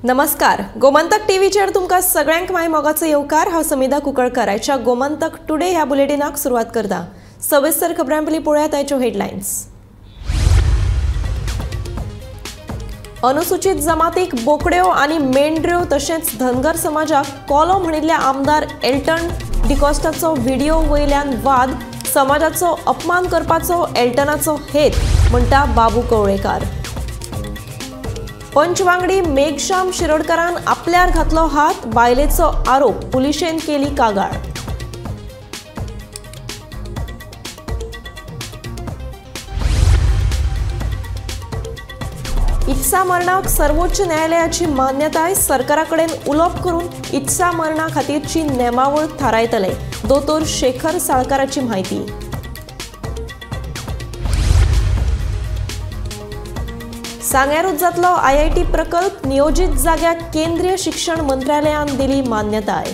नमस्कार, गोमंतक टीव्हीचेर तुमकां सगळ्यांक my मोगाचो येवकार। हांव समिधा कुंकळकर आयच्या गोमंतक टुडे ह्या बुलेटिनाक सुरवात करता। सविस्तर खबरां पयलीं पळोवया आयच्यो हेडलायन्स। अनुसूचित जमातीक बोकड्यो आनी मेंढऱ्यो तशेंच धनगर समाजाक कोलो म्हणिल्ल्या आमदार एल्टन डिकॉस्टाचो व्हिडिओ वयल्यान वाद, समाजाचो अपमान करपाचो एल्टनाचो हेत म्हणटा बाबू कवळेकार। पंचवांगडी मेघश्याम शिरोडकरान आपल्यार घातलो हात, बायलेचो आरोप, पुलिशेन केली कागाळ। इत्सा मरणाक सर्वोच्च न्यायालयाची मान्यताय, सरकारा कडेन उलोवप करून इत्सा मरणा खातीरची नेमावळ थारायतले, दोतोर शेखर साळकाराची म्हायती। सांग्यारूच जातलो आयआयटी प्रकल्प, नियोजीत जाग्याक केंद्रीय शिक्षण मंत्रालयान दिली मान्यताय।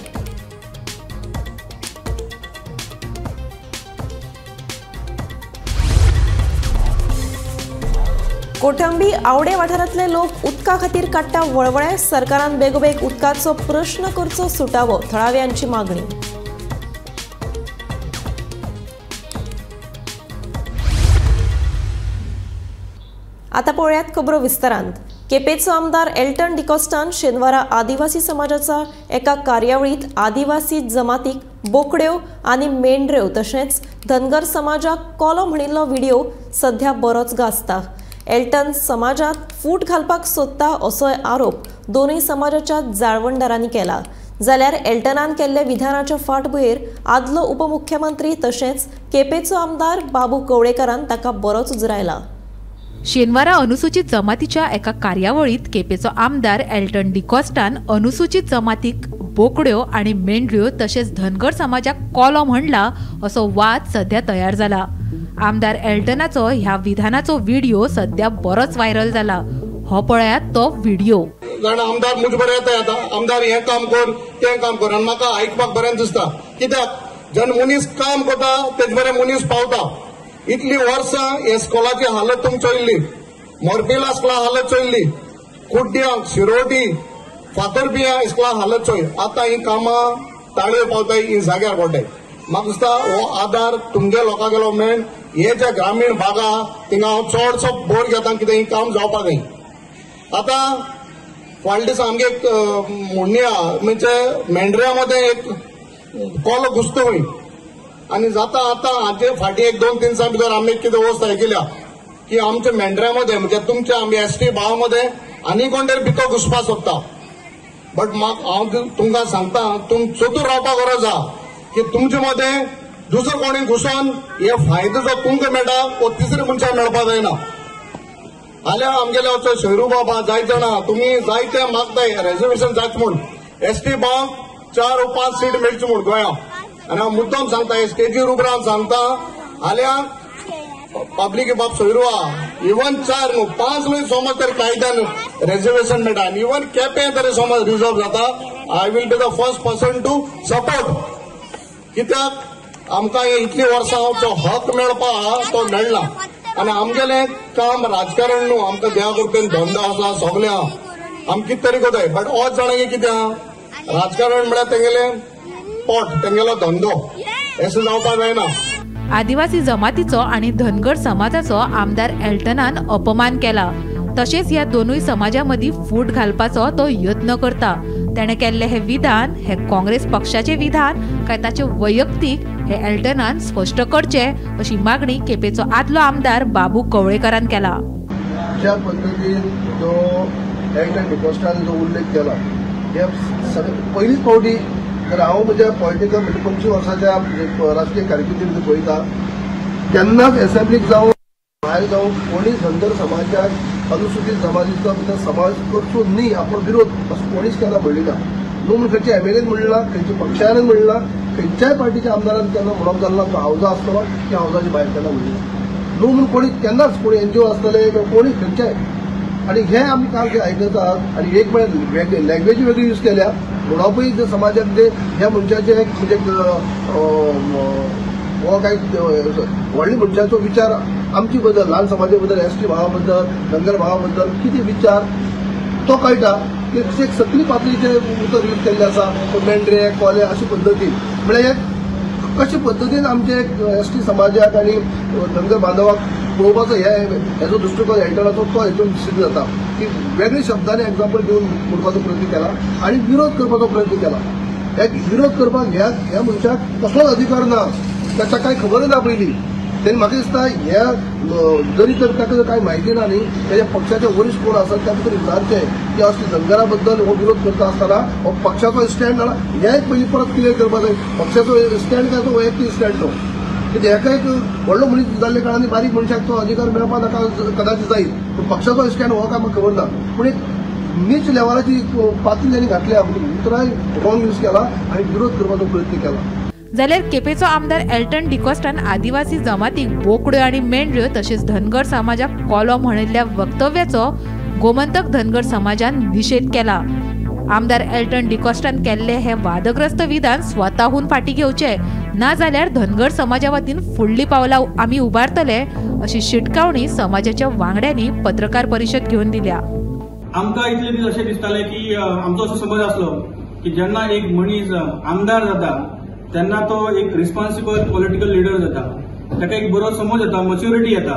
कोठंबी आवडे वाठारांतले लोक उदका खातीर काडटा वळवळे, सरकारान बेगोबेग उदकाचो प्रश्न करचो सुटावो, थळाव्यांची मागणी। आता पळोवयात खबरो विस्तारांत। केपेचो आमदार एल्टन डिकॉस्टान शेनवारा आदिवासी समाजाच्या एका कार्यावळीत आदिवासी जमातीक बोकड्यो आनी मेंढऱ्यो तशेंच धनगर समाजाक कोलो म्हणिल्लो व्हिडिओ सध्या बरोच गाजता। एल्टन समाजात फूट घालपाक सोदता असोय आरोप दोनूय समाजाच्या जाळवणदारांनी केला। जाल्यार एल्टनान केल्ल्या विधानाच्या फाटभुंयेर आदलो उपमुख्यमंत्री तशेंच केपेचो आमदार बाबू कवळेकारान ताका बरोच उजरायला। शेनवारा अनुसूचित जमातीच्या एका कार्यावळीत केपेचो आमदार एल्टन डिकॉस्टान अनुसूचित जमातीक बोकड्यो आनी मेंढऱ्यो तशेंच धनगर समाजाक कोलो म्हणला असो वाद सध्या तयार जाला। आमदार एल्टनाचो ह्या विधानाचो व्हिडिओ सध्या बरोच व्हायरल जाला। हो पळयात तो व्हिडिओ। कारण आमदार मुज बरें येता आता आमदार हें काम कर तें काम कर आनी म्हाका आयकपाक बरें दिसता, कित्याक जेन्ना मनीस काम करता तेज बरें मनीस पावता। इतली वर्सां हे स्कॉलाची हालत तुमी चोयल्ली, मोरपिला स्कॉला हालत चोयल्ली, कुड्ड्यांक शिरोटी फातरपिया स्कॉला हालत चोय। आतां ही कामां ताळयो पावताय, ही जाग्यार पडटाय। म्हाका दिसता हो आदार तुमगे लोकां गेलो मेन हे जे ग्रामीण भाग आहा थिंगा हांव चडसो बोर घेता कितें ही काम जावपाक जाय। आतां फाटल्या दिसा आमगे एक म्हणणी आहा, म्हणजे मेंढऱ्या मदें एक कोलो घुसतो वय आनी जाता आतां हाचे फाटीं एक 2-3 दिसां भितर आमी कितें वस्त आयकल्या की आमच्या मेंढऱ्या मदें म्हणजे तुमच्या आमी एसटी भावा मदें आनी कोण तरी भितर घुसपाक सोदता। बट म्हाका हांव तुमकां सांगता, तुम चतूर रावपाक गरज आहा की तुमचे मदें दुसरो कोणी घुसोन हे फायदो जो तुमकां मेळटा तो तिसरे मनशाक मेळपाक जायना। जाल्यार आमगेले शैरू बाबा जायत जाणा तुमी जायते मागताय रेजर्वेशन जायत म्हूण, एसटी भावांक 4 वा 5 सीट मेळची म्हूण गोंया। आनी हांव मुद्दम सांगता, स्टेजीर उपरांत सांगता, जाल्यार पब्लीक बाब सोयरू आहा, इवन 4 न्हू 5 न्हू समज तरी कायद्यान रेजर्वेशन मेळटा आनी इवन केपें तरी समज रिजर्व जाता, I will be the first person to support. कित्याक आमकां हे इतली वर्सां जो हक मेळपा आहा तो मेळना आनी आमगेलें काम राजकारण न्हू, आमकां देवा कृपेन धंदो आसा सगळें आहा, आमी कितें तरी करताय। बट ओच जाणा की कितें आहा, राजकारण म्हळ्यार तेंगेलें पोट, तेंगेलो धंदो, अशें जावपाक जायना। आदिवासी जमातीचो आनी धनगर समाजाचो आमदार एल्टनान अपमान केला, तशेंच ह्या दोनूय समाजा मदीं फूट घालपाचो तो यत्न करता। ताणें केल्लें हें विधान हे काँग्रेस पक्षाचें विधान काय ताचें वैयक्तीक हे एल्टनान स्पश्ट करचें अशी मागणी केपेचो आदलो आमदार बाबू कवळेकारान केला। ज्या पद्दतीन जो एल्टन डिकॉस्टान जो उल्लेख केला हे पयलीच फावटी तर हांव म्हज्या पॉलिटिकल म्हणजे 25 वर्साच्या राजकीय कारकिर्दीमध्ये पळयता केन्नाच एसेंब्लीक जावं भायर जावं कोणी धनगर समाजाक अनुसूचित जमातीचो भितर समाज करचो न्ही आपण विरोध असो कोणीच केन्ना म्हणली ना। न्हू म्हण खंयच्या एमएलएन म्हणला, खंयच्या पक्षान म्हणला, खंयच्याय पार्टीच्या आमदारान केन्ना म्हणप जालें ना तो हावजा आसतलो की हावजाच्या भायर केन्ना म्हणली ना। न्हू म्हण कोणी केन्नाच कोणी एनजीओ आसतले किंवा कोणी खंयच्याय। आनी हे आमी काल जे आयकतात आनी एक म्हळ्यार लँग्वेज वेगळी यूज केल्या म्हणपूय जे समाजाक जे ह्या मनशाचे म्हणजे हो काय व्हडल्या मनशाचो विचार आमची बद्दल, ल्हान समाजा बद्दल, एस टी भावा बद्दल, धनगर भावा बद्दल कितें विचार तो कळटा। एक सकली पातळीचे उतर यूज केल्ले आसा, मेंढरे कोले अशे पद्दतीन. म्हळ्यार कशे पद्दतीन आमचे एस टी समाजाक आनी धनगर बांधवाक पळोवपाचो हे हेजो दृश्टिकोन एल्टनाचो तो हेतून सिद्ध जाता की वेगळे शब्दांनी एग्जाम्पल दिवन म्हणपाचो प्रयत्न केला आनी विरोध करपाचो प्रयत्न केला. ह्या विरोध करपाक ह्या मनशाक कसलोच अधिकार ना, ताका कांय खबरच ना पयलीं. तेन्ना म्हाका दिसता ह्या जरी तर ताका कांय म्हायती ना न्ही, तेज्या पक्षाचे वरिश्ठ कोण आसात त्या भितर विचारचें की असले धनगरा बद्दल हो विरोध करता आसतना हो पक्षाचो स्टँड ना, हें एक पयलीं परत क्लियर करपाक जाय. पक्षाचो स्टँड काय तो वैयक्तीक स्टँड तो, कित्याक हेका एक व्हडलो मनीस जाल्ले कारणान बारीक मनशाक तो अधिकार मेळपाक ताका कदाचित जायत, पूण पक्षाचो स्टँड हो काय म्हाका खबर ना. पूण एक नीच लेवलाची पातळी त्यांनी घातल्या, उतरां रॉंग यूज केला आनी विरोध करपाचो प्रयत्न केला. जाल्यार केपेचो आमदार एल्टन डिकॉस्टान आदिवासी जमातीक बोकड्यो आनी मेंढऱ्यो तशेंच धनगर समाजाक कोलो म्हणिल्ल्या वक्तव्याचो गोमंतक धनगर समाजान निशेध केला. आमदार एल्टन डिकॉस्टान केल्ले हे वादग्रस्त विधान स्वताहून फाटीं घेवचे, ना जाल्यार धनगर समाजा वतीन फुडली पावलां आमी उबारतले अशी शिटकावणी समाजाच्या वांगड्यांनी पत्रकार परिशद घेवन दिल्या. आमकां इतले दीस अशें दिसतालें की आमचो असो समज आसलो की जेन्ना एक मनीस आमदार जाता तेन्ना तो एक रिस्पॉन्सिबल पॉलिटिकल लिडर जाता, ताका एक बरो समज येता, मच्युरिटी येता.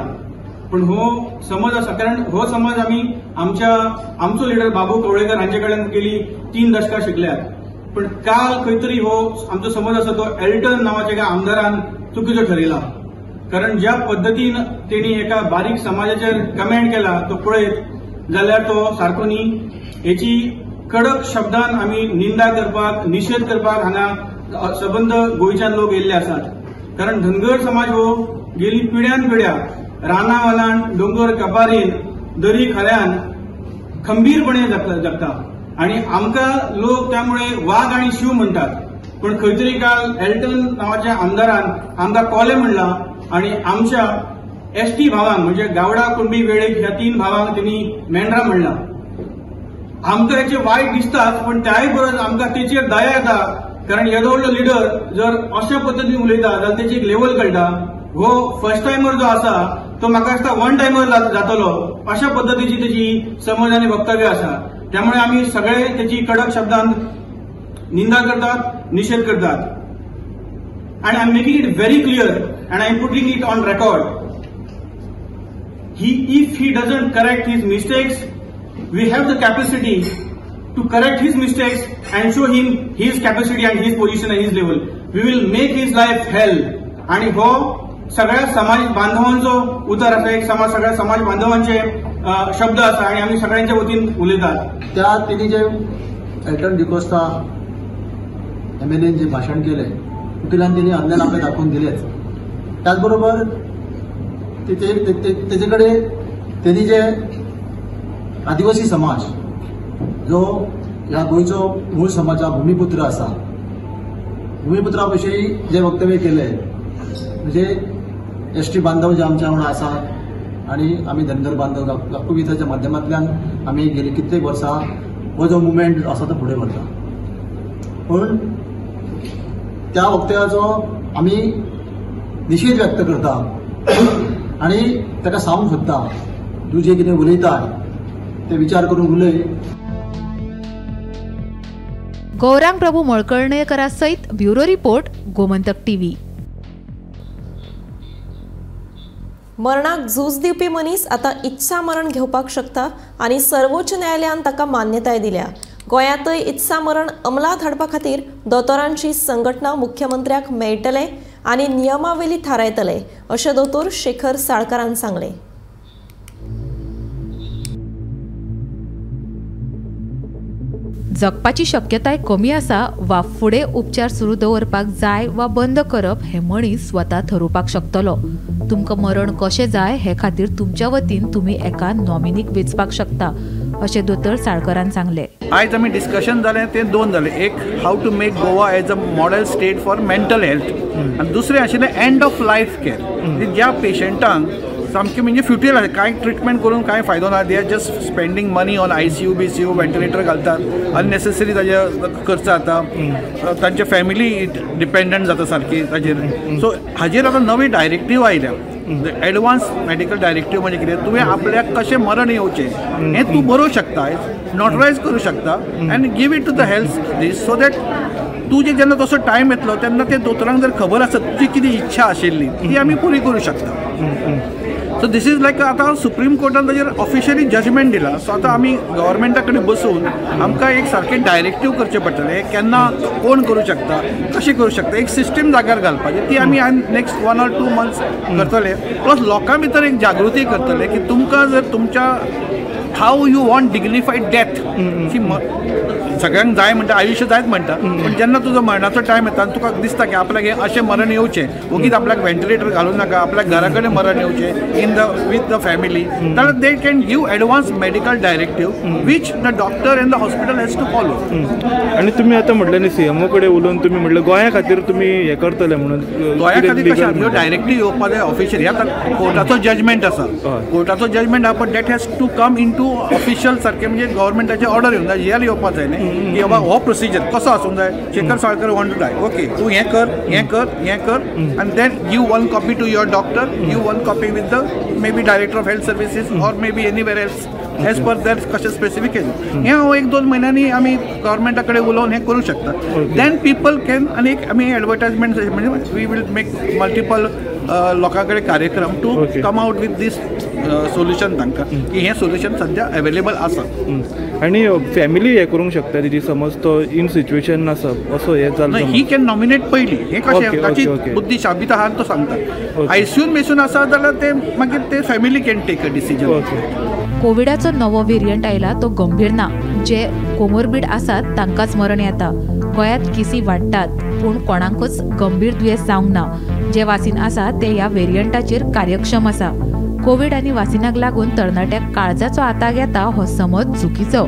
पण हो समज आसा, कारण हो समज आमी आमचो लिडर बाबू कवळेकर हांचे कडल्यान गेली 3 दशकां शिकल्यात. पण काल खंय तरी हो आमचो समज आसा तो एल्टन नांवाच्या एका आमदारान चुकीचो ठरयला. कारण ज्या पद्दतीन तेणी एका बारीक समाजाचेर कमेंट केला तो पळयत जाल्यार तो सारको न्ही. हेची कडक शब्दान आमी निंदा करपाक, निशेध करपाक हांगा सबंद गोंयच्यान लोक येयल्ले आसात. कारण धनगर समाज हो गेली पिढ्यान पिढ्या राना वनान, दोंगर कपारीन, दरी खऱ्यान खंबीरपणे जगता आणि आमकां लोक त्यामुळे वाग आणि शिव म्हणटात. पण खंय तरी काल एल्टन नांवाच्या आमदारान आमकां कोले म्हणला आणि आमच्या एस टी भावांक म्हणजे गावडा, कुणबी, वेळीप ह्या 3 भावांक तेणी मेंढरा म्हणला. आमकां हेचे वायट दिसताच, पण त्याय बरोबर आमकां तेचेर दया येता. कारण येदो व्हडलो लिडर जर अशा पद्दतीन उलयता जाल्यार तेची एक लेवल कळटा. हो फर्स्ट टायमर जो आसा तो म्हाका दिसता वन टायमर जातलो अशा पद्दतीची तेची समज आनी वक्तव्य आसा. त्यामुळे आमी सगळे तेची कडक शब्दान निंदा करतात, निशेध करतात. आनी I am making it very clear and I am putting it on record, if he doesn't correct his mistakes, we have the capacity to correct his mistakes and show him his capacity and his position and his level. We will make his life hell. आणि हो सगळ्या समाज बांधवांचो उतर आसा, एक समाज सगळ्या समाज बांधवांचे शब्द आसा आणि आमी सगळ्यांच्या वतीन उलयतात. त्या तेणी जे एल्टन डिकोस्टा एमएलएन जे भाशण केलें तितूंतल्यान तेणी अन्याय आपलें दाखोवन दिलेच. त्याच बरोबर तेजे कडेन तेणी जे आदिवासी समाज जो ह्या गोंयचो मूळ समाज भूमिपुत्र आसा, भूमिपुत्रा विशीं जे वक्तव्य केलें म्हणजे एस टी बांधव जे आमच्या वांगडा आसात आनी आमी धनगर बांधव लोकगीताच्या माध्यमांतल्यान आमी गेली कित्येक वर्सां हो जो मुवमेंट आसा तो फुडें व्हरता. पूण त्या वक्तव्याचो आमी निशेध व्यक्त करता आनी ताका सांगूंक सोदता, तूं जें कितें उलयता ते विचार करून उलय. गौरांग प्रभू मळकर्णेकरा सहित ब्युरो रिपोर्ट, गोमंतक टीव्ही. मरणाक झूज दिवपी मनीस आतां इत्सा मरण घेवपाक शकता आनी सर्वोच्च न्यायालयान ताका मान्यताय दिल्या. गोंयांतय इत्सा मरण अंमलात हाडपा खातीर दोतोरांची संघटना मुख्यमंत्र्याक मेळटले आनी नियमावली थारायतले अशें दोतोर शेखर साळकारान सांगलें. जगपाची शक्यताय कमी आसा वा फुडें उपचार सुरू दवरपाक जाय वा बंद करप हें मनीस स्वता थारोवपाक शकतलो. तुमकां मरण कशें जाय हे खातीर तुमच्या वतीन तुमी एका नॉमिनीक वेंचपाक शकता अशें दोतोर साळकरान सांगलें. आयज आमी डिस्कशन जालें तें दोन जालें, एक how to make Goa as a model state for mental health आनी दुसरें आशिल्लें एंड ऑफ लायफ केअर. ज्या पेशंटांक सामकें म्हणजे फ्युटील आसा, कांय ट्रिटमेंट करून कांय फायदो ना, they are just spending money on ICU BCU ventilator घालतात, अननेसेसरी ताजे खर्च जाता, तांचे फॅमिली डिपेंडंट जाता सारकी ताजेर. सो हाजेर आतां नवी डायरेक्टीव आयल्या एडवान्स मेडिकल डायरेक्टीव म्हणजे कितें, तुवें आपल्याक कशें मरण येवचें हें तूं बरोवंक शकता, नोटरायज करूं शकता and give it to the health this, so that तुजें जेन्ना तसो टायम येतलो तेन्ना ते दोतोरांक जर खबर आसत तुजी कितें इच्छा आशिल्ली ती आमी पुरी करूं शकता. सो this is लायक आतां सुप्रीम कोर्टान ताजेर ऑफिशियली जजमेंट दिला. सो आतां आमी गव्हर्मेंटा कडेन बसून आमकां एक सारकें डायरेक्टीव करचें पडटलें, केन्ना कोण करूं शकता, कशें करूं शकता, एक सिस्टीम जाग्यार घालपाची ती आमी नेक्स्ट 1 or 2 months करतले. प्लस लोकां भितर एक जागृती करतले की तुमकां जर तुमच्या how you want dignified death, की सगळ्यांक जाय म्हणटा, आयुश्य जायत म्हणटा, पूण जेन्ना तुजो मरणाचो टायम येता आनी तुका दिसता की आपल्याक हें अशें मरण येवचें, वगीच आपल्याक व्हेंटिलेटर घालूं नाका, आपल्याक घरा कडेन मरण येवचें in the with the family, जाल्यार they can give advance medical directive which the doctor and the hospital has to follow. आनी तुमी आतां म्हटलें न्ही सीएमओ कडेन उलोवन तुमी म्हटलें गोंया खातीर तुमी हें करतले म्हणून, गोंया खातीर कशें ह्यो डायरेक्टीव येवपा जाय ऑफिशियली. आतां कोर्टाचो जजमेंट आसा, कोर्टाचो जजमेंट आसा, पण that has to come in to official सारकें म्हणजे गव्हर्मेंटाचे ऑर्डर येवंक जाय, जीआर येवपा जाय न्ही की बाबा हो प्रोसिजर कसो आसूंक जाय. Shekhar Salkar want to die, okay तूं हें कर, हें कर, हें कर, आनी then give one copy to your doctor, give one copy with the maybe director of health services or maybe anywhere else as per that कशें स्पेसिफिकेशन. हें हांव 1-2 म्हयन्यांनी आमी गव्हर्मेंटा कडेन उलोवन हें करूं शकता. Then people can, आनी एक आमी एडवर्टायजमेंट म्हणजे we will make multiple लोकां कडेन कार्यक्रम to come out with this solution तांकां की हें सोल्युशन सद्या अवेलेबल आसा. आनी फॅमिली हें करूंक शकता तेजी, समज तो इन सिच्युएशन आसा असो हें जालें, he can nominate पयलीं. हें कशें ताची बुद्धी शाबीत आहा तो सांगता. आयसीयून मेसून आसा जाल्यार ते मागीर ते family can take a decision. कोविडाचो नवो वेरियंट आयला तो गंभीर ना, जे कोमोरबीड आसात तांकांच मरण येता. गोंयांत केसी वाडटात पूण कोणाकूच गंभीर दुयेंस जावंक ना. जे वासीन आसा ते ह्या वेरियंटाचेर कार्यक्षम आसा. कोविड आनी वासिनाक लागून तरणाट्याक काळजाचो आताक येता हो समज चुकीचो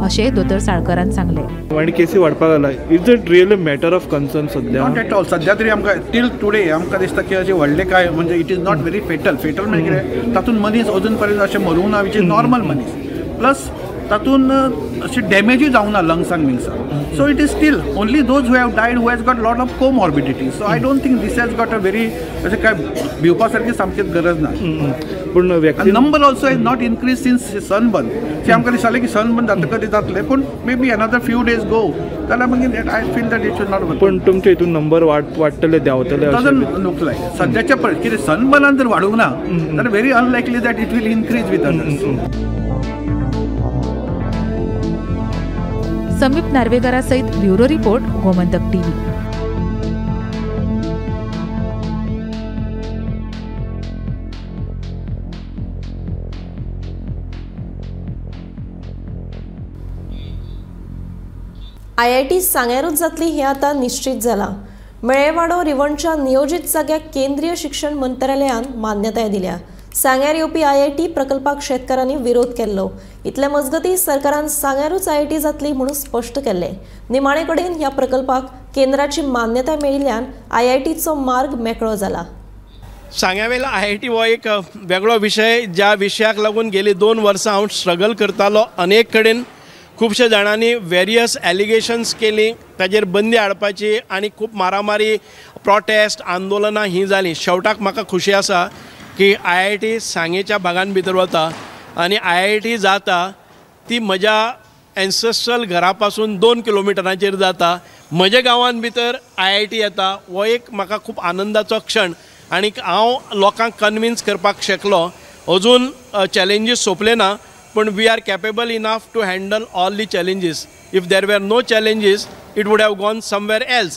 अशें दोतोर साळकरान सांगलें. आनी केसी वाडपाक लागला, is it really matter of concern सद्या? Not at all. सद्या तरी आमकां टील टुडे आमकां दिसता की अशें व्हडलें काय म्हणजे it is not very fatal. Fatal म्हणजे कितें, तातूंत मनीस अजून पर्यंत अशें मरूंक ना, which is normal मनीस, प्लस तातूंत अशें डॅमेजूय जावंक ना लंग्सांक बिंग्सांक. So it is still only those who have died who has got lot of comorbidity. So I don't think this has got a very अशें काय भिवपा सारकी सामकीच गरज ना. पूण number also has not increase since sunburn. ते आमकां दिसतालें की सनबर्न जातकच जातलें, पूण maybe another few days go जाल्यार मागीर I feel that it should not. पूण तुमच्या हितून नंबर वाडटले देंवतले डजन्ट लूक लायक सद्याच्या परिस्थितीत कितें सनबर्नान जर वाडूंक ना जाल्यार very unlikely that it will increase with others. Sameep नार्वेकरा सहित bureau report, Gomantak TV. IIT सांग्यारूच जातली हें आतां निश्चित जालां. मेळेवाडो रिवणच्या नियोजीत जाग्याक केंद्रीय शिक्षण मंत्रालयान मान्यताय दिल्या. सांग्यार येवपी आयआयटी प्रकल्पाक शेतकारांनी विरोध केल्लो. इतले मजगती सरकारान सांग्यारूच आयआयटी जातली म्हणून स्पश्ट केल्लें. निमाणे कडेन ह्या प्रकल्पाक केंद्राची मान्यताय मेळिल्ल्यान आयआयटीचो मार्ग मेकळो जाला. सांग्यावेलो आयआयटी हो एक वेगळो विशय, ज्या विशयाक लागून गेली 2 वर्सां हांव स्ट्रगल करतालो. अनेक कडेन खुबशे जाणांनी वेरियस एलिगेशन्स केली, ताजेर बंदी हाडपाची आनी खूब मारामारी, प्रोटेस्ट, आंदोलनां हीं जालीं. शेवटाक म्हाका खुशी आसा की आयआयटी सांगेच्या भागान भितर वता आनी आयआयटी जाता ती म्हज्या एन्सेस्ट्रल घरा पासून 2 किलोमिटरांचेर जाता. म्हज्या गांवान भितर आयआयटी येता हो एक म्हाका खूब आनंदाचो क्षण आनी हांव लोकांक कन्विन्स करपाक शकलो. अजून चॅलेंजीस सोंपले ना, पण we are capable enough to handle all the challenges. If there were no challenges it would have gone somewhere else.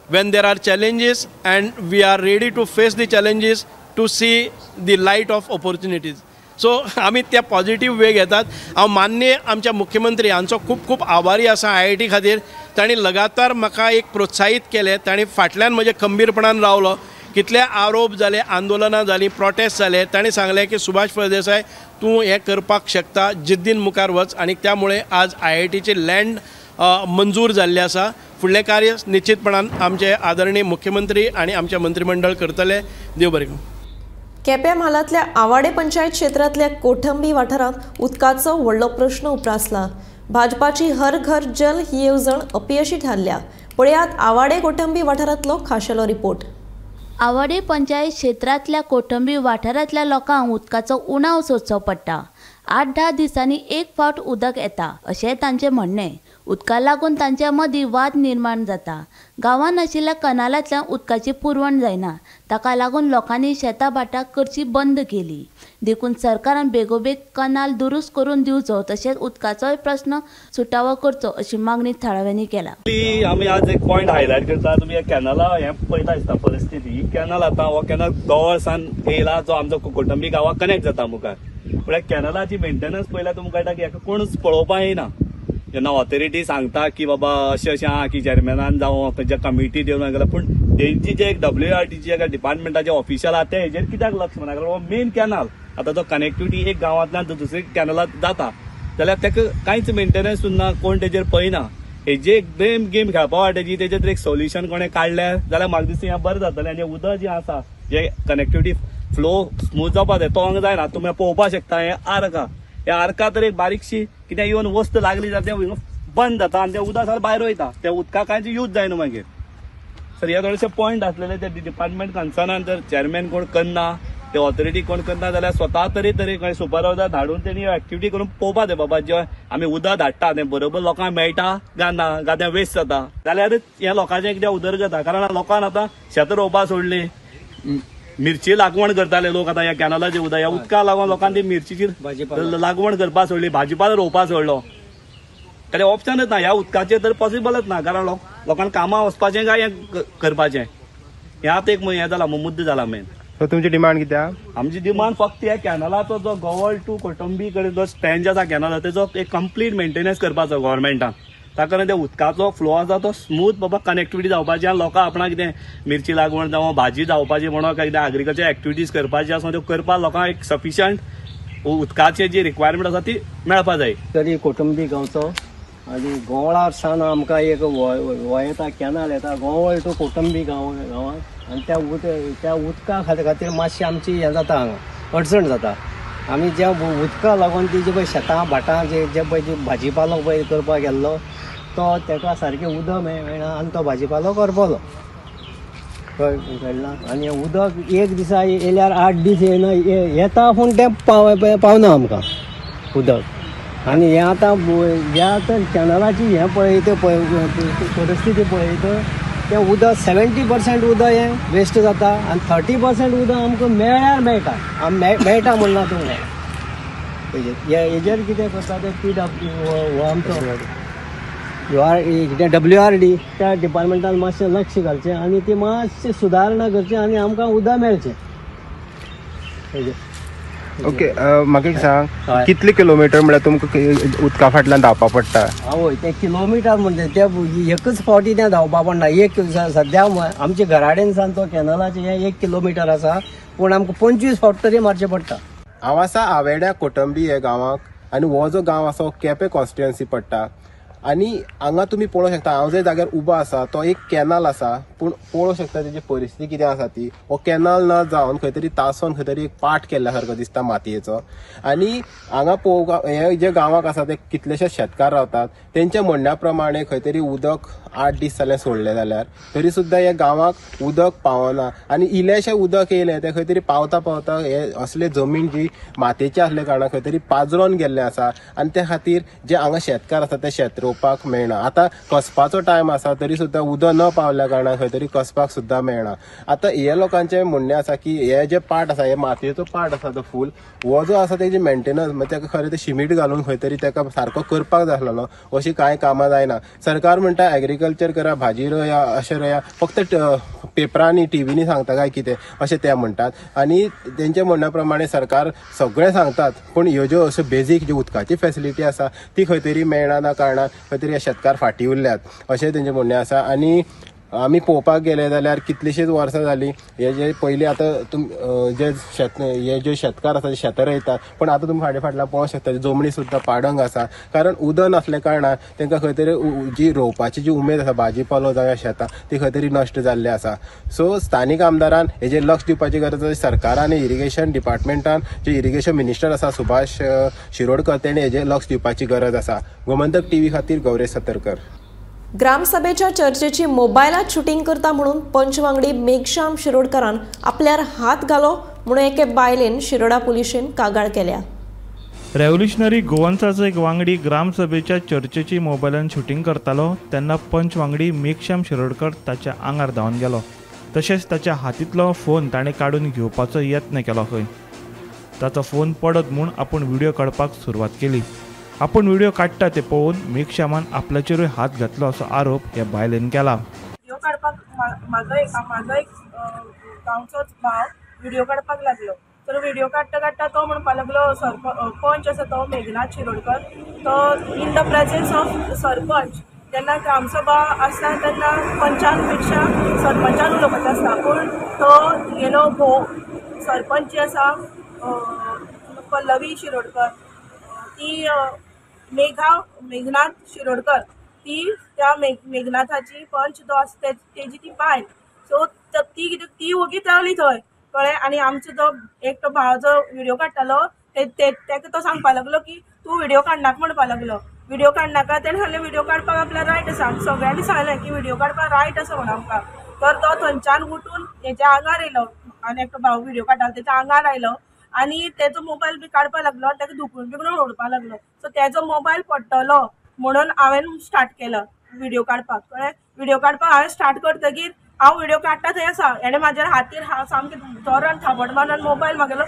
When there are challenges and we are ready to face the challenges to see the light of opportunities. So आमी त्या positive way घेतात. हांव मान्य आमच्या मुख्यमंत्री हांचो खूब खूब आभारी आसा आयआयटी खातीर. तांणी लगातार म्हाका एक प्रोत्साहीत केलें, तांणी फाटल्यान म्हजे खंबीरपणान रावलो. कितले आरोप जाले, आंदोलनां जालीं, प्रोटेस्ट जाले, तांणी सांगलें की सुभाष फळदेसाय तूं हें करपाक शकता, जिद्दीन मुखार वच. आनी त्यामुळे आज आयआयटीची लँड मंजूर जाल्लें आसा. फुडलें कार्य निश्चितपणान आमचे आदरणीय मुख्यमंत्री आनी आमचें मंत्रीमंडळ करतले. देव बरें करूं. केपें म्हालांतल्या आवाडे पंचायत क्षेत्रांतल्या कोठंबी वाठारांत उदकाचो व्हडलो प्रश्न उप्रासला. भाजपाची हर घर जल ही येवजण अपयशी थारल्या. पळयात आवाडे कोठंबी वाठारांतलो खाशेलो रिपोर्ट. आवाडे पंचायत क्षेत्रांतल्या कोटंबी वाठारांतल्या लोकांक उदकाचो उणाव सोंसचो पडटा. 8-10 दिसांनी एक फावट उदक येता अशें तांचें म्हणणें. उदका लागून तांच्या मदीं वाद निर्माण जाता. गांवांत आशिल्ल्या कनालांतल्यान उदकाची पुरवण जायना, ताका लागून लोकांनी शेतां भाटां करची बंद केली. देखून सरकारान बेगोबेग कनाल दुरुस्त करून दिवचो तशेंच उदकाचोय प्रस्न सुटावो करचो अशी मागणी थळाव्यांनी केला. आमी आज एक पॉयंट हायलायट करता. तुमी कॅनला हें पळयता दिसता परिस्थिती. ही कॅनल आतां हो कॅनल गोवळसान येयला जो आमचो कोटंबी गांवाक कनेक्ट जाता मुखार. म्हळ्यार कॅनलाची मेंटेनन्स पळयल्यार तुमकां कळटा की हेका कोणूच पळोवपाक येना. जेन्ना ऑथॉरिटी सांगता की बाबा अशें अशें आहा की चेअरमॅनान जावं खंयच्या कमिटी येवन गेल्या, पूण तेंची जे एक WRTचे एका डिपार्टमेंटाचे ऑफिशियल आहा ते हेजेर कित्याक लक्ष दिना? कारण हो मेन कॅनल आतां जो कनेक्टिविटी एक गांवांतल्यान दुसरे कॅनलात जाता जाल्यार ताका कांयच मेंटेनन्स उरना, कोण तेजेर पळयना. हेजे एक गेम खेळपा वाटेची तेजेर एक सोल्युशन कोणें काडल्यार जाल्यार म्हाका दिसता हें बरें जातलें. आनी उदक जें आसा जे कनेक्टिविटी फ्लो स्मूथ जावपा जाय तो हांगा जायना. तुमी पळोवपाक शकता हें आर्का, ह्या आर्का तर एक बारीकशी कितें येवन वस्त लागली जाल्यार तें बंद जाता आनी तें उदक सारकें भायर वयता, त्या उदकाक कांयच यूज जायना मागीर. सर हे थोडेशे पॉयंट आसलेले ते डिपार्टमेंट कन्सर्नान जर चेअरमॅन कोण करना, ते ऑथॉरिटी कोण करना जाल्यार स्वता तरी तरी सुपरवायजर धाडून तेणी एक्टिविटी करून पळोवपा जाय बाबा जे आमी उदक धाडटा तें बरोबर लोकांक मेळटा काय ना, काय तें वेस्ट जाता जाल्यारच हें लोकांचें कितें उदरगत जाता. कारण लोकांक आतां शेतां रोवपाक सोडली, मिरची लागवण करताले लोक, आतां ह्या कॅनलाचे उदक ह्या उदकाक लागून लोकांनी ती मिरचीची लागवण करपाक सोडली, भाजीपालो रोवपाक सोडलो. कारण ऑप्शनच ना ह्या उदकाचेर तर पॉसिबलच ना. कारण लोकांक कामां वचपाचें काय हें करपाचें हें आतां एक हें जाला मुद्दो जाला मेन. तुमची डिमांड कितें? आमची डिमांड फक्त ह्या कॅनलाचो जो गोवळ टू कोटंबी कडेन जो स्टँड आसा कॅनला तेजो एक कंप्लीट मेंटेनन्स करपाचो गव्हर्मेंटान. ताका कारण ते उदकाचो फ्लो आसा तो स्मूथ बाबा कनेक्टिविटी जावपाची आनी लोकांक आपणाक कितें मिरची लागवण जावं भाजी जावपाची म्हणून काय कितें एग्रीकल्चर एक्टिविटीज करपाची आसा त्यो करपाक लोकांक एक सफिशियंट उदकाची जी रिक्वायरमेंट आसा ती मेळपा जाय. तरी कोटंबी गांवचो आनी गोवळार सावन आमकां एक हो येता कॅनल येता गोवळ टू कोटंबी गांवांत आनी त्या उदका खातीर मातशी आमची हें जाता हांगा अडचण जाता. आमी ज्या उदका लागून ती जी पळय शेतां भाटां जे पळय ती भाजीपालो पळय करपाक गेल्लो तो ताका सारकें उदक मेळना आनी तो भाजीपालो करपलो कळना. आनी उदक एक दिसा येयल्यार 8 दीस येयना, येता पूण तें पावना आमकां उदक. आनी हें आतां ह्या आतां कॅनलाची हें पळयता परिस्थिती पळयता तें उदक 70% उदक हें वेस्ट जाता आनी 30% उदक आमकां मेळ्ळ्यार मेळटा, मेळटा म्हणना तुमकां. हेजेर कितें करता तें PW हो आमचो कितें WRD त्या डिपार्टमेंटान मातशें लक्ष घालचें आनी ती मातशी सुदारणा करची आनी आमकां उदक मेळचें. ओके, म्हाका एक सांग कितले किलोमिटर म्हळ्यार तुमकां उदका फाटल्यान धांवपा पडटा? आवय तें किलोमिटर म्हणजे ते एकच फावटी तें धांवपा पडना. एक सद्या आमच्या घराडेन सावन तो कॅनलाचें हें 1 किलोमिटर आसा पूण आमकां 25 फावट तरी मारचें पडटा. हांव आसा आवेड्या कोटंबी हे गांवाक आनी हो जो गांव आसा हो केपें कॉन्स्टिट्युएन्सी पडटा. आनी हांगा तुमी पळोवंक शकता हांव जे जाग्यार उबो आसा तो एक कॅनल आसा, पूण पळोवंक शकता तेजी परिस्थिती कितें आसा ती. हो कॅनल ना जावन खंय तरी तासोन खंय तरी एक पाट केल्ल्या सारको दिसता मातयेचो. आनी हांगा पळोवपाक हे जे गांवाक आसा ते कितलेशे शेतकार रावतात, तेंच्या म्हणण्या प्रमाणे खंय तरी उदक 8 दीस जालें सोडलें जाल्यार तरी सुद्दां ह्या गांवाक उदक पावना. आनी इल्लेशें उदक येयलें तें खंय तरी पावता पावता हे असले जमीन जी मातयेची आसल्या कारणान खंय तरी पाजरोन गेल्लें आसा आनी त्या खातीर जे हांगा शेतकार आसा ते शेत रोवपाक मेळना. आतां कसपाचो टायम आसा तरी सुद्दां उदक न पावल्या कारणान खंय तरी कसपाक सुद्दां मेळना. आतां हे लोकांचें म्हणणें आसा की हे जे पाट आसा, हे मातयेचो पाट आसा तो फूल हो जो आसा तेजी मेंटेनन्स म्हणजे ताका खरें तें शिमीट घालून खंय तरी ताका सारको करपाक जाय आसलेलो, अशी कांय कामां जायना. सरकार म्हणटा एग्रीकल्चर करा, भाजी रोया, अशें रोया, फक्त पेपरांनी टिवींनी सांगता काय कितें अशें ते म्हणटात. आनी तेंच्या म्हणण्या प्रमाणे सरकार सगळें सांगतात पूण ह्यो ज्यो अश्यो बेजीक ज्यो उदकाची फेसिलिटी आसा ती खंय तरी मेळना ना कारणान खंय तरी शेतकार फाटीं उरल्यात अशें तेंचें म्हणणें आसा. आनी आमी पळोवपाक गेले जाल्यार कितलींशींच वर्सां जालीं हे जे पयलीं आतां तुम जे शेत हे जे शेतकार आसा ते शेतां रोयतात, पूण आतां तुमी फाटीं फाटल्यान पळोवंक शकता जमनी सुद्दां पाडंग आसा, कारण उदक नासल्या कारणान तांकां खंय तरी जी रोवपाची जी उमेद आसा भाजी पालो जावं शेतां ती खंय तरी नश्ट जाल्ली आसा. सो स्थानीक आमदारान हेजेर लक्ष दिवपाची गरज आसा. सरकारान इरिगेशन डिपार्टमेंटान जे इरिगेशन मिनिस्टर आसा सुभाष शिरोडकर तेणें हेजेर लक्ष दिवपाची गरज आसा. गोमंतक टीव्ही खातीर गौरेश सतरकर. ग्रामसभेच्या चर्चेची मोबायलात शुटींग करता म्हणून पंच वांगडी मेघश्याम शिरोडकरान आपल्यार हात घालो म्हणून एके बायलेन शिरोडा पुलिशेन कागाळ केल्या। रेव्होल्युशनरी गोवन्साचो एक वांगडी ग्रामसभेच्या चर्चेची मोबायलान शुटींग करतालो तेन्ना पंच वांगडी मेघश्याम शिरोडकर ताच्या आंगार धांवन गेलो। तशेंच ताच्या हातींतलो फोन ताणें काडून घेवपाचो यत्न केलो खंय। ताचो फोन पडत म्हूण आपूण व्हिडियो काडपाक सुरवात केली। आपूण व्हिडियो काडटा ते पळोवन मेघश्यामान आपल्याचेरूय हात घातलो असो आरोप ह्या बायलेन केला। व्हिडियो काडपाक म्हाजो एक गांवचोच भाव व्हिडियो काडपाक लागलो। तर व्हिडियो काडटा काडटा तो म्हणपाक लागलो सरपंच आसा तो मेघनाथ शिरोडकर, तो in the presence of sarpanch, जेन्ना ग्रामसभा आसता तेन्ना पंचांपेक्षा सरपंचान उलोवपाचें आसता, पूण तो गेलो घोव सरपंच जी आसा पल्लवी शिरोडकर, ती मेघनाथ शिरोडकर ती त्या मेघनाथाची पंच जो आसा तेजी ती बायल। सो ती कितें ती वोगीत रावली थंय, कळ्ळें। आनी आमचो जो एकटो भाव जो व्हिडियो काडटालो तेका तो सांगपाक लागलो की तूं व्हिडियो काडनाका म्हणपाक लागलो। व्हिडियो काडनाका तेणें सांगलें व्हिडियो काडपाक आपल्याक रायट आसा, सगळ्यांनी सांगलें की व्हिडियो काडपाक रायट आसा म्हणून आमकां। तर तो थंयच्यान उठून हेच्या आंगार येयलो आनी एकटो भाव व्हिडियो काडटालो तेच्या आंगार आयलो आनी तेजो मोबायल बी काडपाक लागलो, ताका धुकलून बिकलून उडोवपाक लागलो। सो तेजो मोबायल पडटलो म्हणून हांवें स्टार्ट केलो व्हिडियो काडपाक, कळ्ळें। व्हिडियो काडपाक हांवें स्टार्ट करतकीर हांव व्हिडियो काडटा थंय आसा, हेणें म्हाज्या हातीर सामकें जोरान थापट मारून मोबायल म्हागेलो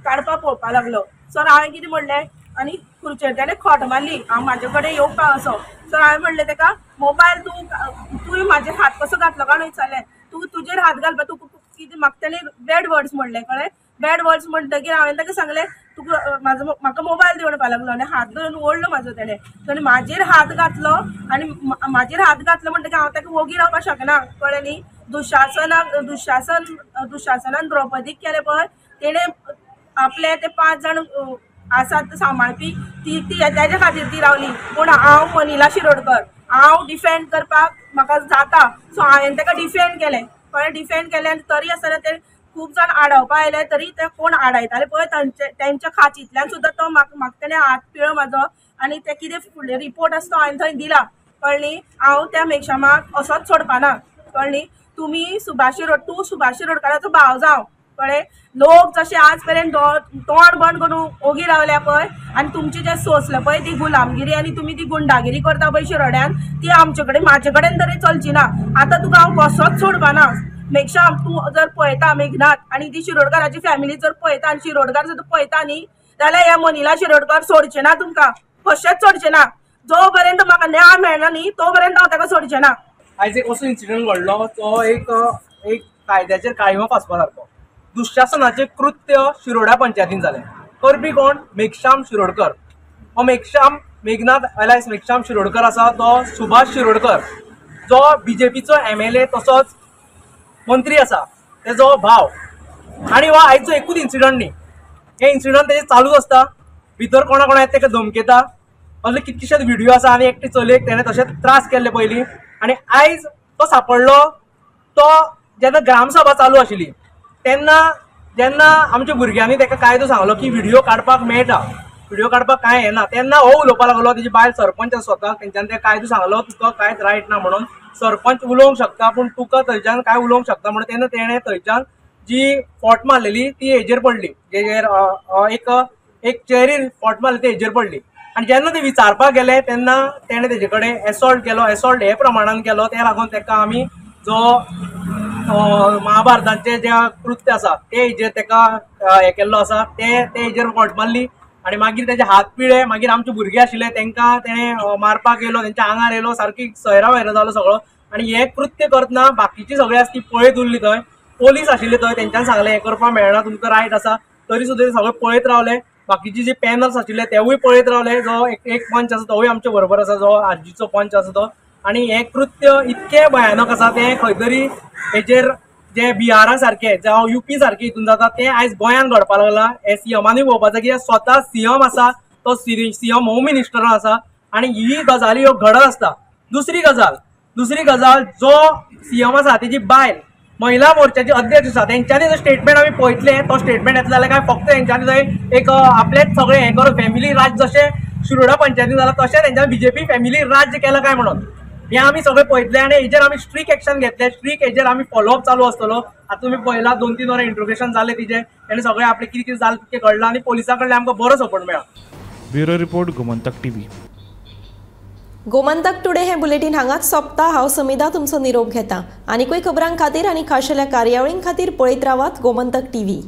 काडपाक पळोवपाक लागलो। सर हांवें कितें म्हणलें आनी खुर्चेर तेणें खोट मारली हांव म्हाजे कडेन येवपाक असो। सर हांवें म्हणलें तेका मोबायल तूं म्हाजेर हात कसो घातलो काय म्हणून विचारलें, तूं तुजेर हात घालपा तूं कितें म्हाका तेणें बॅड वर्ड्स म्हणलें, कळ्ळें। बॅड वर्ड्स म्हणटकीर हांवें ताका सांगलें तुका म्हाजो म्हाका मोबायल दी म्हणपाक लागलो आनी हात धरून ओडलो म्हाजो तेणें, तेणें म्हाजेर हात घातलो आनी म्हाजेर हात घातलो म्हणटकीर हांव ताका वोगी रावपाक शकना, कळ्ळें न्ही। दुशासनान द्रौपदीक केलें पळय तेणें आपले ते 5 जाण आसात सांबाळपी ती तेज्या खातीर ती रावली, पूण हांव मनिला शिरोडकर हांव डिफेंड करपाक म्हाका जाता, सो हांवें ताका डिफेंड केलें, कळ्ळें। डिफेंड केलें आनी तरी आसतना ते खूब जाण आडावपा आयले, तरी ते कोण आडायताले पळय तेंच्या खाचींतल्यान सुद्दां तो म्हाका तेणें हात पिळ्ळो म्हाजो आनी ते कितें फुडले रिपोर्ट आसा तो हांवें थंय दिला, कळ्ळें न्ही। हांव त्या मेघश्यामाक असोच सोडपाना, कळ्ळें न्ही। तुमी तूं सुभाष शिरोडकराचो भाव जावं, कळ्ळें। लोक जशे आज पर्यंत तोंड बंद करून ओगी रावल्या पळय आनी तुमचें जें सोंसलें पळय ती गुलामगिरी आनी तुमी ती गुंडागिरी करता पळय शिरोड्यान, ती आमचे कडेन म्हाजे कडेन तरी चलची ना। आतां तुका हांव कसोच सोडपाना मेघश्याम, तूं जर पळयता मेघनाथ आनी ती शिरोडकाराची फॅमिली जर पळयता आनी शिरोडकार जर पळयता न्ही जाल्यार ह्या मनिला शिरोडकर सोडचें ना तुमकां, कशेंच सोडचें ना। जो पर्यंत म्हाका न्याय मेळना न्ही तो पर्यंत हांव ताका सोडचें ना। आयज एक असो इन्सिडंट घडलो तो एक एक कायद्याचेर काळिमा फासपा सारको दुश्शासनाचें कृत्य शिरोडा पंचायतीन जालें। करपी कोण? मेघश्याम शिरोडकर। हो मेघश्याम मेघनाथ एलायस मेघश्याम शिरोडकर आसा तो सुभाष शिरोडकर जो बीजेपीचो MLA तसोच मंत्री आसा तेजो भाव। आनी हो आयचो एकूच इन्सिडंट न्ही, हे इन्सिडंट तेजे चालूच आसता, भितर कोणा कोणा येता तेका धमकेता, असले कितकेशेच व्हिडियो आसा। आनी एकटे चलयेक तेणें तशेंच त्रास केल्ले पयलीं आनी आयज तो सापडलो तो जेन्ना ग्रामसभा चालू आशिल्ली तेन्ना जेन्ना आमच्या भुरग्यांनी ताका कायदो सांगलो की व्हिडियो काडपाक मेळटा, व्हिडियो काडपाक कांय येना, तेन्ना हो उलोवपाक लागलो। तेजी बायल सरपंच आसा स्वता, तेंच्यान ते कायदो सांगलो तुका कांयच रायट ना म्हणून, सरपंच उलोवंक शकता पूण तुका थंयच्यान कांय उलोवंक शकता म्हणून तेन्ना तेणें थंयच्यान जी फोट मारलेली ती हेजेर पडली, जेजेर एक चेरीर फोट मारली ती हेजेर पडली। आनी जेन्ना ते विचारपाक गेले तेन्ना तेणें तेजे कडेन एसॉल्ट केलो, एसॉल्ट हे प्रमाणान केलो, ते लागून तेका आमी जो महाभारताचें जें कृत्य आसा ते हेजेर तेका हें केल्लो आसा, ते हेजेर फोट मारली आनी मागीर तेजे हात पिळे। मागीर आमचे भुरगे आशिल्ले तेंकां तेणें मारपाक येयलो, तेंच्या आंगार येयलो, सारकी सैरा वैरा जालो सगळो। आनी हें कृत्य करतना बाकीची सगळी आसा ती पळयत उरली, थंय पोलीस आशिल्ले थंय, तेंच्यान सांगलें हें करपाक मेळना, तुमकां रायट आसा, तरी सुद्दां ते सगळे पळयत रावले। बाकीचे जे पॅनल्स आशिल्ले तेवूय पळयत रावले, जो एक पंच आसा तोवूय आमचे बरोबर आसा, जो आरजीचो पंच आसा तो। आनी हें कृत्य इतकें भयानक आसा तें खंय तरी हेजेर जे बिहारा सारकें जावं युपी सारकें हितून जाता तें आयज गोंयांत घडपाक लागलां। हें सीएमानूय पळोवपाक जाय कित्याक स्वता सीएम आसा तो सीएम होम मिनिस्टर आसा आनी ही गजाली ह्यो घडत आसता। दुसरी गजाल जो सीएम आसा तेजी बायल महिला मोर्चाची अध्यक्ष आसा, तेंच्यांनी जो स्टेटमेंट आमी पळयतले तो स्टेटमेंट येतलो जाल्यार काय फक्त तेंच्यांनी थंय एक आपलेच सगळें हें करून फॅमिली राज जशें शिरोडा पंचायतीन जालां तशें तेंच्यांनी बीजेपी फॅमिली राज्य केलां काय म्हणून। हें आमी सगळें पळयतले आनी हेजेर आमी स्ट्रीक एक्शन घेतले. स्ट्रीक हेजेर आमी फॉलोअप चालू आसतलो. आतां तुमी पळयला 2-3 वरां इंट्रोगेशन जालें तिजें, तेणें सगळें आपलें कितें कितें जालें तितकें कळ्ळां आनी पोलिसां कडल्यान आमकां बरो सपोर्ट मेळ्ळा. Bureau report, Gomantak TV. Gomantak today हें बुलेटीन हांगाच सोंपता. हांव समिधा तुमचो निरोप घेता. आनीकूय खबरां खातीर आनी खाशेल्या कार्यावळीं खातीर पळयत रावात गोमंतक टीव्ही.